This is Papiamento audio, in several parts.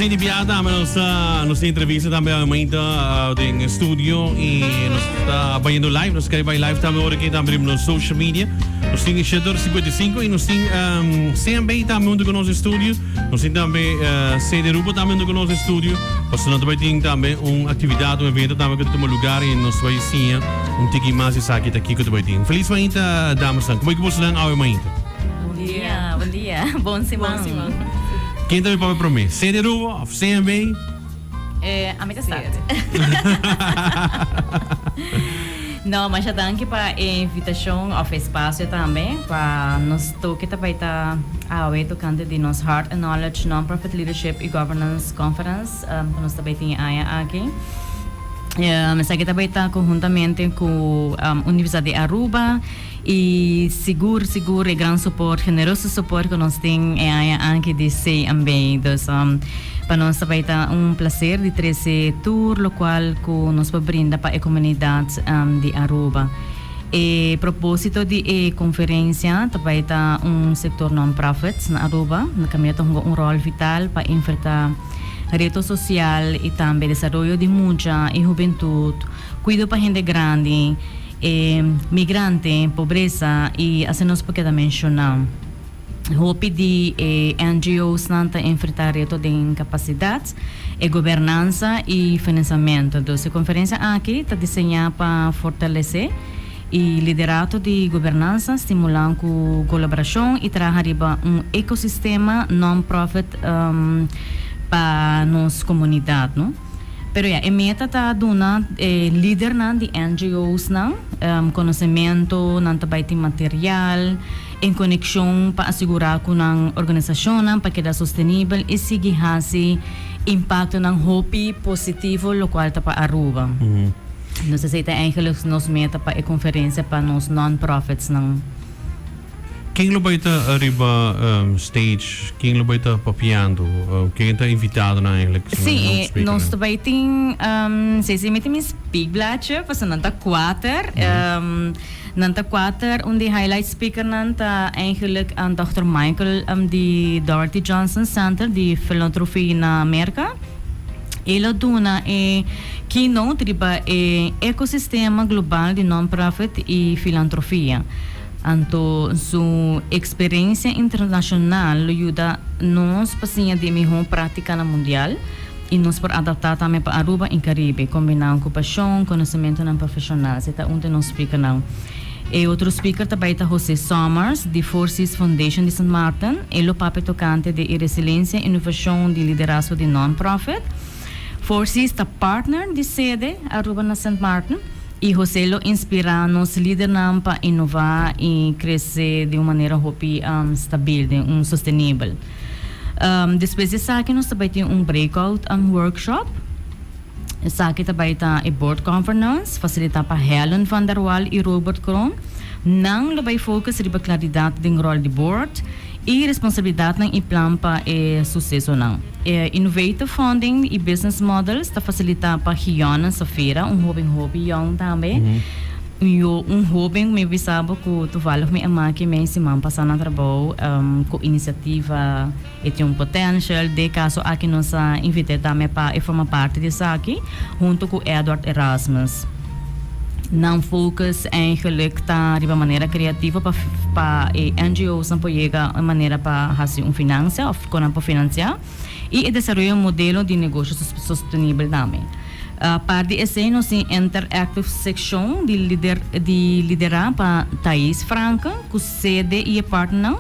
Asina di bia tambe nos ta nos tin entrevista tambe awe mainta den studio y nos ta bayendo live nos kere bay live tambe ora aki tambe riba nos social media. Nos tin Shedor 55 y nos tin CMB tambe hunto cu nos den studio. Nos tin tambe CD Rubo tambe hunto cu nos den studio. Pasobra nos ta bay tin tambe un actividad un evento tambe cu ta tuma lugar y nos ta bay siña un tiki mas esaki ta kico ta bay tin. Feliz mainta damesnan. Como cu bosonan awe mainta? Bon dia, bon dia. Bon siman. Bon siman. Ken ta bay papia prome? CD Rubo of CMB? Eh, ami ta start. No, masha danki pa e invitacion of espacio tambe pa nos toke ta bay ta awe tocante di nos Heart and Knowledge Non-Profit Leadership y Governance Conference cu nos ta bay tin e aña aki. Esaki ta bay ta conhuntamente cu Universidad di Aruba y sigur sigur e gran support, generoso support cu nos tin e aña aki di CMB. Dus pa nos ta bay ta un placer di trece tur locual cu nos por brinda pa e comunidad di Aruba. E proposito di e conferencia ta bay ta un sector non-profit na Aruba na caminda ta hunga un rol vital pa enfrenta reto social y tambe desaroyo di mucha y hubentud, cuido pa hende grandi, E migrante, pobresa y asina nos por keda menciona. Hopi di e NGO's-nan ta enfrenta reto den capacidad, e gobernansa y financiamento. Dus e conferencia aki ta diseña pa fortalece e liderato di gobernansa, stimula cu colaboracion y traha riba un ecosistema non-profit pa nos comunidad, no. Pero ya, e meta ta duna e lidernan di NGO's-nan konosementu, nan ta bai tin material en konekshon pa asegurá ku nan organisashonnan pa keda sostenibel i sigui hasi impaktonan hopi positivo lokual ta pa Aruba. Nos esei ta eigenlijk nos meta pa e konferensia pa nos non-profitsnan. Ken lo bai ta riba stage? Ken lo bai ta papiando? Ken ta invitadonan eigenlijk? Sí, nos ta bai tin, si si mi tin mi speakbladje, pasobra nan ta kuater. Nan ta kuater, un di highlight speakernan ta eigenlijk Dòkter Michael di Dorothy Johnson Center di Filantropie na Merka. E lo duna e keynote riba e ecosistema global di non-profit i filantrofia. Anto su experiencia internacional lo yuda nos pa siña di e mihó prácticanan mundial y nos por adaptá tambe pa Aruba y Caribe, combinando cu pasion, conocimentonan profesional. Esei ta un di nos speakernan. E otro speaker ta bay ta José Somers di Four Seas Foundation di Sint Maarten. E lo papia tocante di e resiliencia, innovacion di liderazgo di non-profit. Four Seas ta partner di sede Aruba na Sint Maarten y José lo inspira nos lidernan pa innova y crece di un manera hopi stabil, den un sostenibel. Despues di esaki nos ta bay tin un breakout workshop. Esaki ta bay ta e Board Governance facilita pa Helen van der Wal y Robert Kroon. Nan lo bay focus riba claridad den rol di board y responsabilidadnan y plan pa e sucesonan. E innovative funding y business models ta facilita pa Giona Safira, un hoben hopi yong tambe. Un un hoben mi bisa bo cu toevallig mi a maki mei siman pasa na trabou cu iniciativa e tin un potential. Den e caso aki nos a invit'e tambe pa e forma parti di esaki hunto cu Edward Erasmus. Nan focus eigenlijk ta riba manera creativo pa pa e NGO's nan por yega un manera pa haci un financia of con nan por financia y e desaroyo un modelo di negocio sostenibel tambe. Apart di esey nos tin interactive seccion di lider di lidera pa Thais Franken cu sede y e partnernan.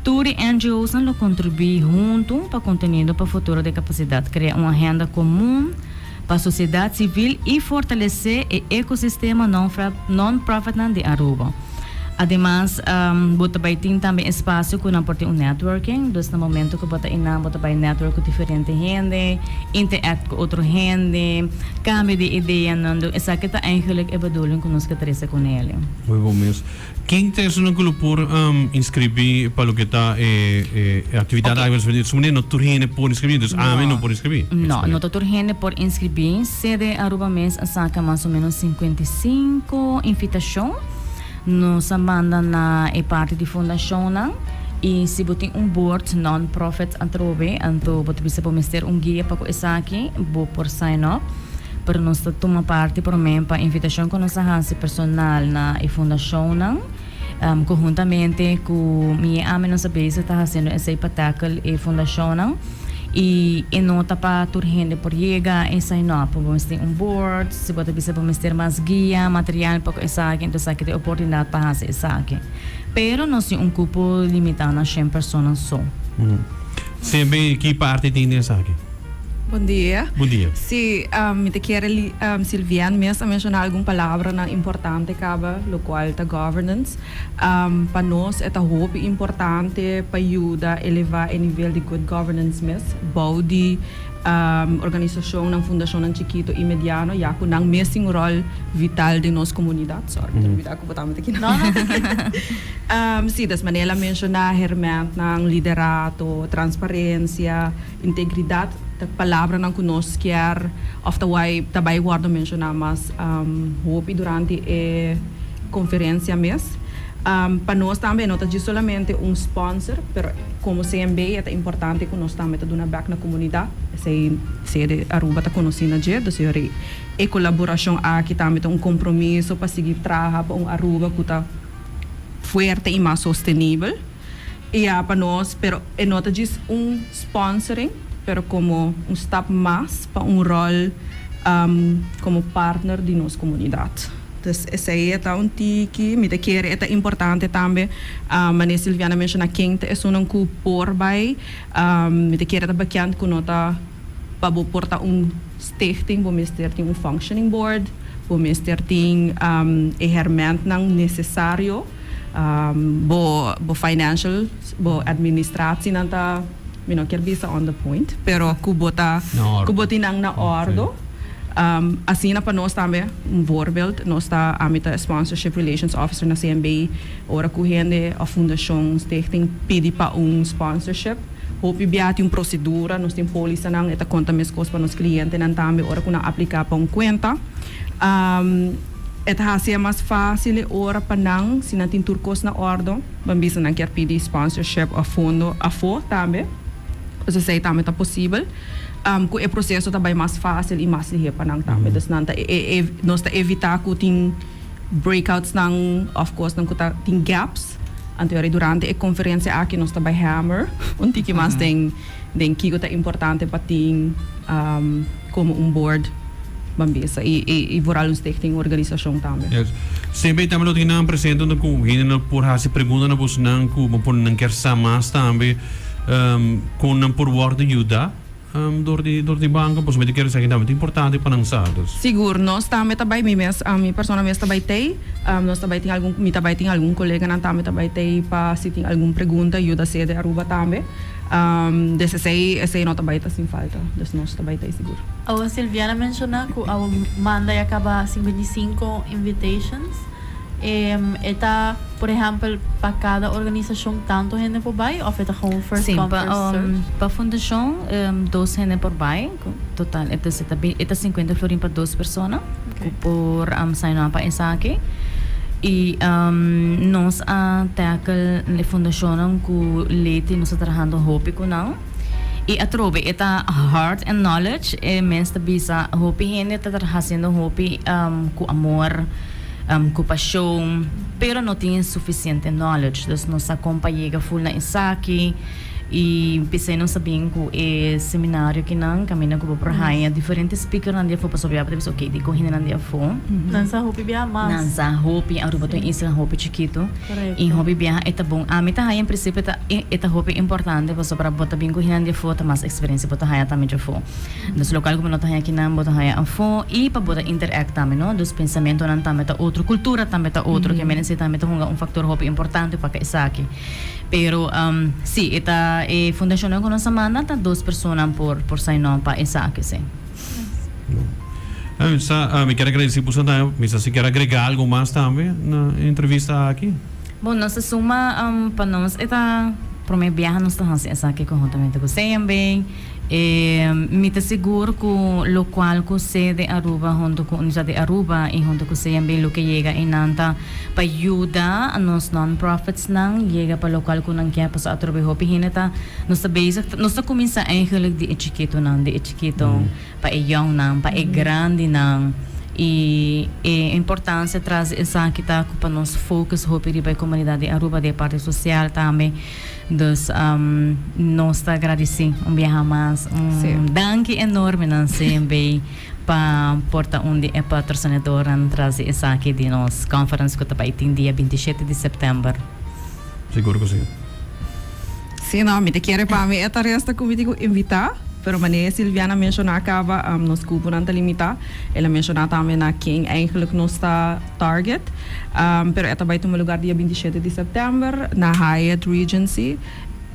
Tur e NGO's nan lo contribui hunto pa contenido pa futuro di capacidad, crea un agenda comun, pa sociedad civil y fortalece e ecosistema non-profitnan di Aruba. Ademas, bo ta bay tin tambe espacio cu nan por tin un networking, dus na momento cu bo ta eynan bo ta bay network cu diferente hende, interact cu otro hende, cambio di ideanan, dus esaki ta eigenlijk e bedoeling cu nos ke trece cu nele. Muy bon mes. Ken ta esunnan ku lo por inskribí pa loke ta e aktividat aki? Pasobra su manera no tur hende por inskribí, dus ami no por inskribí. No, no ta tur hende por inskribí. Sede Aruba mes a saka mas o menos 55 invitashon. Nos a manda na e parti di fundashonnan. Y si bo tin un board non-profit atrobe, anto bo ta bisa bo mester un guia pa cu esaki, bo por sign up. Pero nos ta tuma parti prome pa invitacion cu nos a haci personal na e fundacionnan, conhuntamente cu mi y ami nos a bezig ta haciendo esey pa tackle e fundacionnan. Y e no ta pa tur hende por yega e sign up. Bo mester tin un board, si bo ta bisa bo mester mas guia, material pa cu esaki, enton esaki ta e oportunidad pa haci esaki. Pero nos tin un cupo limita na shen persona so. Sembe ki parti tin den esaki? Bon dia. Bon dia. Si, mi ta kere Silvian mes a menciona algun palabranan importante caba, locual ta governance. Pa nos e ta hopi importante pa yuda eleva e nivel di good governance mes bou di Organisacionnan, fundacionnan chikito y mediano, ya cu nan mes tin un rol vital den nos comunidad. Sorry, mi ta olbida cu bo tabata aki. No, no. Si, des manera el a menciona hermentnan, liderato, transparencia, integridad, ta palabranan cu nos kier of ta wai ta bay wordo menciona mas hopi durante e conferencia mes. Pa nos tambe e no ta djis solamente un sponsor, pero como CMB e ta importante cu nos tambe ta duna bek na comunidad. Esey sede Aruba ta conoci na dje, dus yori e colaboracion aki tambe ta un compromiso pa sigui traha pa un Aruba cu ta fuerte y mas sostenibel. Y ya pa nos, pero e no ta djis un sponsoring, pero como un stap mas pa un rol como partner di nos comunidad. Dus esei e ta un tiki. Mi ta kere e ta importante tambe, manera Silviana a menshoná ken ta esunnan ku por bai. Mi ta kere ta bekend ku no ta pa bo por ta un stichting bo mester tin un functioning board, bo mester tin e hermentnan nesesario, bo bo financial, bo administratienan ta, mi no kier bisa on the point, pero ku bo ta ku bo tin nan na ordo. Asina pa nos tambe, un voorbeeld, nos ta, ami ta Sponsorship Relations Officer na CMB, ora ku hende òf fundashon, stichting pidi pa un sponsorship, hopi bia tin un prosedura, nos tin pólisanan, e ta konta meskos pa nos klientenan tambe ora ku nan apliká pa un kuenta. E ta hasi e mas fásil e ora pa nan, si nan tin tur kos na òrdo, ban bisa nan kier pidi sponsorship òf fondo afó tambe, pues esei tambe ta posibel. Ku e proseso ta bai mas fásil i mas lihé pa nan tambe. Dus nan ta nos ta evitá ku tin breakoutsnan òf kosnan ku ta tin gaps. Anto yori durante e konferensia aki nos ta bai hammer un tiki mas den den kiko ta importante pa tin komo un board ban bisa i i vooral un stichting organisashon tambe. Yes. Semper tambe lo tin nan presente unda ku hendenan por hasi pregunta na bosonan ku bo por nan kier sa mas tambe. Kon nan por wòrdu yudá dor di dor di banko? Pasobra mi ta kere esaki tambe ta importante pa nan sa dus. Sigur, nos tambe ta bai, mi mes, mi persona mes ta bai tei, nos ta bai tin algun, mi ta bai tin algun koleganan tambe ta bai tei pa si tin algun pregunta yuda sede Aruba tambe. Des esei, esei no ta bai ta sin falta, dus nos ta bai tei sigur. Awo Silviana menshoná ku awo manda ya kaba 55 invitations. E ta, por ehèmpel, pa kada organisashon tantu hende por bai òf e ta gewoon first Sí, come pa, first serve? pa fundashon dos hende por bai, ku total e ta e ta e ta sinkuenta florin pa dos persona ku por sign up pa esaki. I nos a tackle e fundashonnan ku leti nos ta trahando hopi ku nan. I atrobe e ta heart and knowledge, e mes ta bisa hopi hende ta hasiendo hopi ku amor. Ku pashon, pero no tin sufisiente knowledge. Dus nos sa kon pa yega ful na esaki i p'esei nos ta bin ku e seminario kinan kaminda ku bo por haña diferente speakernan di afó pasobra ya bo ta bisa oke dikon hendenan di afó. Nan sa hopi biaha mas. Nan sa hopi, Aruba ta un isla hopi chikitu i hopi biaha e ta bon. Ami ta haña en prinsipio e ta hopi importante pasobra bo ta bin ku hendenan di afó ta mas eksperensia bo ta haña tambe di afó. Dus lokual ku bo no ta haña kinan bo ta haña afó i pa bo ta interact tambe no. Dus pensamentonan tambe ta otro, kultura tambe ta otro, ke menen si tambe ta hunga un faktor hopi importante pa esaki. Pero si e ta e fundashonnan ku nos a manda ta dos personan por por sign up pa esaki si. Mi sa mi kier agradeci boso tambe, mi sa si kier agrega algo mas tambe na e entrevista aki. Bon nos a suma pa nos e ta. Prome biaha nos ta hasi esaki conhuntamente cu CMB. E mi ta sigur cu locual cu sede Aruba hunto cu Universidad di Aruba y hunto cu CMB loke yega eynan ta pa yuda nos non-profits nan yega pa locual cu nan kier pasobra atrobe hopi hende ta nos ta bezig nos ta cuminsa eigenlijk di e chikitonan di e chikito pa e yongnan pa e grandinan y e importancia tras di esaki ta cu pa nos focus hopi riba e comunidad di Aruba di e parti social tambe. Dus nos ta agradeci un biaha mas. Un danki enorme nan CMB pa por ta un di e patrocinadornan tras di esaki di nos conference cu ta bay tin dia 27 di september. Sigur cu si. Si no, mi ta kere pa mi e ta resta cu mi tin cu invita, pero manera Silviana a menciona caba, nos cuponan ta limita. El a menciona tambe na ken eigenlijk nos ta target, pero e ta bay tuma lugar dia 27 di september na Hyatt Regency.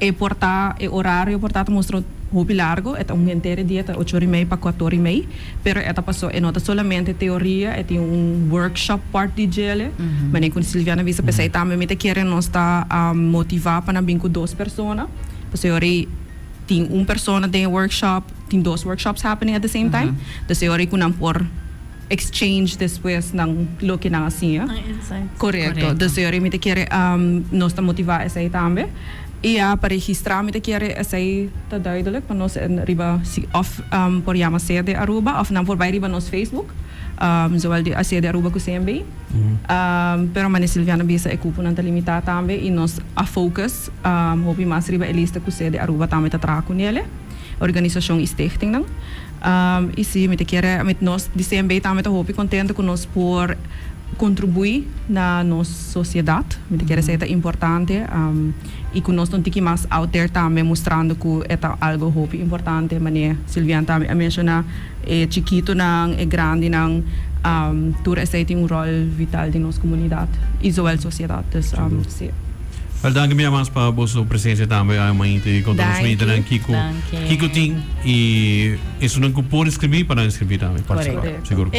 E por ta, e horario por ta ta mustra hopi largo, e ta un henter e dia, ta ocho ora y mei pa cuatro ora y mei, pero e ta paso e no ta solamente teoria, e tin un workshop part di djele, manera cu Silviana a bisa, pesey tambe mi ta kere nos ta motiva pa nan bin cu dos persona, pasobra ora y tin un persona den e workshop, tin dos workshops happening at the same time, dus e ora cu nan por exchange despues nan loke nan a siña. Nan insights. Correcto. Correcto. Dus e ora mi ta kere nos ta motiva esey tambe. Y ya pa registra mi ta kere esey ta duidelijk pa nos riba si of por yama Sede Aruba of nan por bay riba nos Facebook, zowel di Sede Aruba cu CMB. Pero manera Silviana bisa e cuponan ta limita tambe y nos a focus hopi mas riba e lista cu Sede Aruba tambe ta traha cu nele, organisacion y stichtingnan. Y si mi ta kere mi nos di CMB tambe ta hopi contento cu nos por contribui na nos sociedad. Mi ta kere esey ta importante y cu nos ta un tiki mas out there tambe mustrando cu e ta algo hopi importante manera Silvian tambe a menciona e chikitonan, e grandinan, tur esey tin un rol vital den nos comunidad y zowel sociedad. Dus si. Wel danki bia mas pa boso presencia tambe awe mainta y conta nos maintanan kico Danki. kico tin y esunnan cu por inscribi pa nan inscribi tambe participa. Correcto. Sigur.